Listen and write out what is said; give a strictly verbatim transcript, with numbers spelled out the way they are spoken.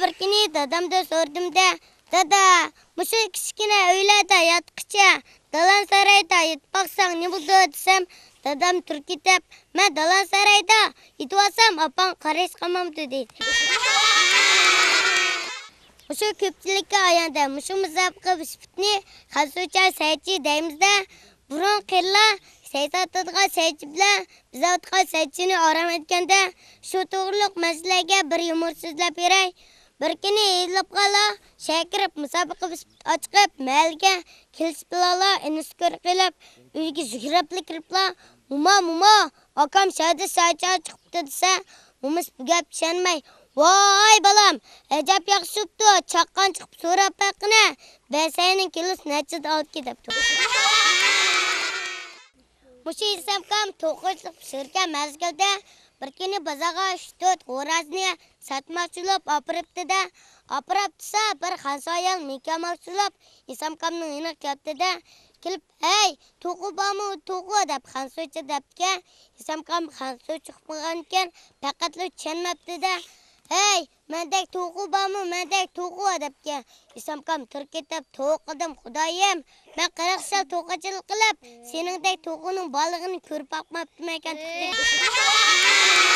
بىر كۈنى دادامدىن سورىدىم-دە، دادا، مۇشۇ كىچىككىنە ئۆيلەردە ياتقىچە دالان سارايدا يېتىپ باقساڭ نېمە بولىدۇ دېسەم، دادام تۇرۇپ كېتىپ، مەن دالان سارايدا يېتىۋالسام ئاپاڭ قارىسى قالمامدۇ دېدى. مۇشۇ كۆپچىلىككە ئاياندا مۇشۇ مۇسابىقە سۈپىتىنى خەنزۇچە سەيچى دەيمىز-دە، بۇرۇن قېرىلار سەي ساتىدىغان سەيچى بىلەن بىز ئاتقان سەيچىنى ئارام ئېيتكەندە، شۇ توغرىلىق مەسىلىگە بىر يۇمۇر سۆزلەپ بېرەي. بىر كۈنى ھېلىپقالار شەھەرگە كىرىپ مۇسابىقە ئاچىقىپ، مەھەللىگە كېلىشىپلارلا ئىنىسكور قىلىپ، ئۆيگە زۆھرەپلا كىرىپلا، موما، موما، ئاكام شەھەردە سەيچى چىقىپتۇ دېسە، مومىسى بۇ گەپكە ئىشەنمەي، ۋاي بالام، ئەجەب ياخشى بوپتۇ، چاققان چىقىپ سوراپ باققىنە، بەسەينىڭ كىلوسى نەچچىدە ئالدىكى دەپتۇ. مۇشۇ ھېسامكام توقۇچىلىق پىشۇرغان مەزگىلدە بىر كۈنى بازارغا ئۈچ تۆت خورازنى ساتماقچى بولۇپ ئاپىرىپتۇ-دە، ئاپىرىپتۇسا بىر خەنزۇ ئايال مېكى ئالماقچى بولۇپ ھېسامكامنىڭ يېنىغا كەپتۇ-دە، كېلىپ، ھەي، توخۇ بارمۇ، توخۇ؟ دەپ خەنزۇچە دەپتىكەن. ھېسامكام خەنزۇچە ئۇقمىغانىكەن، پەقەتلا چۈشەنمەپتۇ-دە، ھەي، مەندەك توخۇ بارمۇ، مەندەك توخۇ؟ دەپتىكەن. ھېسامكام تۇرۇپ كېتىپ، توۋا قىلدىم، خۇدايىم، مەن قىرىق يىل توخۇچىلىق قىلىپ، سېنىڭدەك توخۇنىڭ بارلىقىنى كۆرۈپ باقماپتىمەنكەن تېخى.